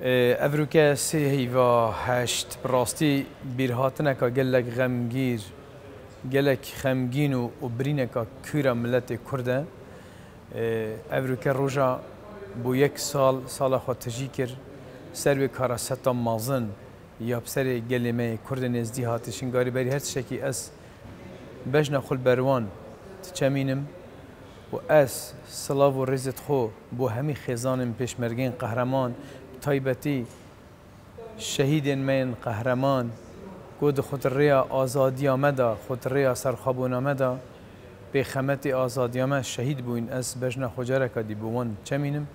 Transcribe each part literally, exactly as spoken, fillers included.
Evroke sê heyva heşt bi rastî bîrhatineka gelek xemgîr, gelek xemgîn û, û birîneka kûr a miletê Kurd e. Evroke roja bo yek sal, sala xwe tijî kir, ser wê kara seta mezin ya bi serê gelê me yê Kurdê nêzdî hatî şingarî berî her tiştekî ez bejna xwe li ber wan diçemînim û ez silav û rêzê xwe bo hemî xêzanên pêşmergeyên qehreman, bi taybetî şehîdên me yên qehreman ku di xwe di rêya azadiya me de, xwe di rêya serxwebûna me de, pêxemetê azadiya me şehîd bûyîn, ez bejna xwe careka dî bo wan diçemînim.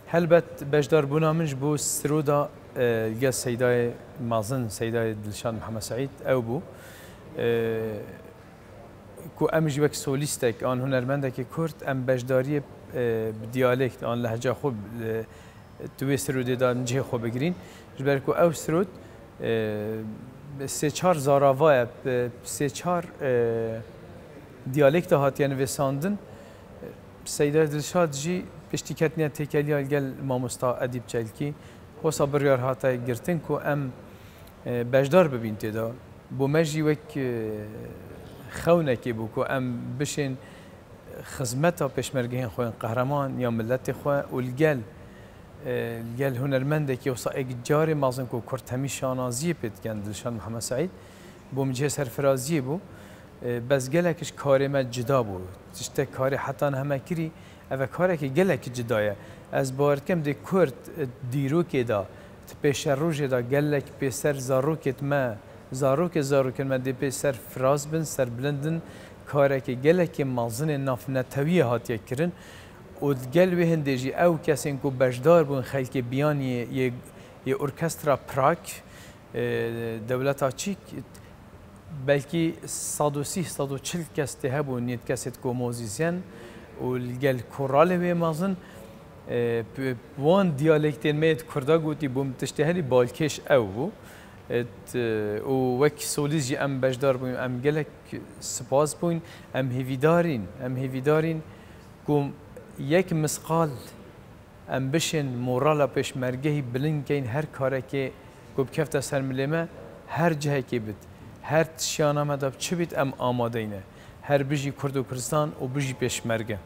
Helbet beşdarbûna min ji bo siro de, e, li gel Seydayê mezin, Seydayê Dilşad Mihemed Seîd ew bû. E, ku em jî wek solîstek an hunermendekî Kurd em beşdariyê, e, bi diyalekt an lehca xwe, e, tu wê sirûdê de cihê xwe bigirîn. Ji ber ku ew sirûd, e, sê çar zarava ye, bi sê çar, e, diyalekta hatiye nivîsandin. Seyda Dilşad jî piştî ketine têkeliya li gel mamosta Edîb Çelkî, hosa biryar hate girtin ku em, e, beşdar bibîn tê de. Bo me jî wek, e, xewnekê bû ku em bişên xizmeta pêşmergehên xwe yên qehreman ya miletê xwe û li gel, e, li gel hunermendekî wisa êk carê mezin ku Kurd hemî şanaziyê pê dikin, Dilşad Mihemed Seîd, bo min cihê serfiraziyê bû. E, bes gelek ji karê me cida bû. Tiştek karê heta niha me kirî, ev e karekî gelekî cida ye. Ez bawer dikim dê Kurd, e, dîrokê de, di pêşerojê de gelek pê ser zarokêt me, zarokê zarokên me dê pê ser firaz bin, serbilind bin, karekê gelekî mezinê navnetewiyê hatiye kirin û di gel wê hindê jî ew kesên ku beşdar bûn xelkê biyan yê, yê, yê orkestra Prag, e, dewleta Çîk, belkî sed û sî, sed û çil kes tê hebûn, nît kesêt ku mozîsyen û li gel koralê wê mezin, e, bi wan diyalektên me yê di Kurda gotî bû, min tiştê herî balkêş ew bû. E, t-, û wek solîst jî em beşdar bûn, em gelek spas bûn, em hêvîdarîn, em hêvîdarîn ku yek misqal em bişên morala pêşmergehî bilind keyn, her karekê ku bikefte ser milê me, her cihekê bit, her tişiyana me de çi bit, em amadeyne. Her bijî Kurd û Kurdistan û bijî pêşmerge.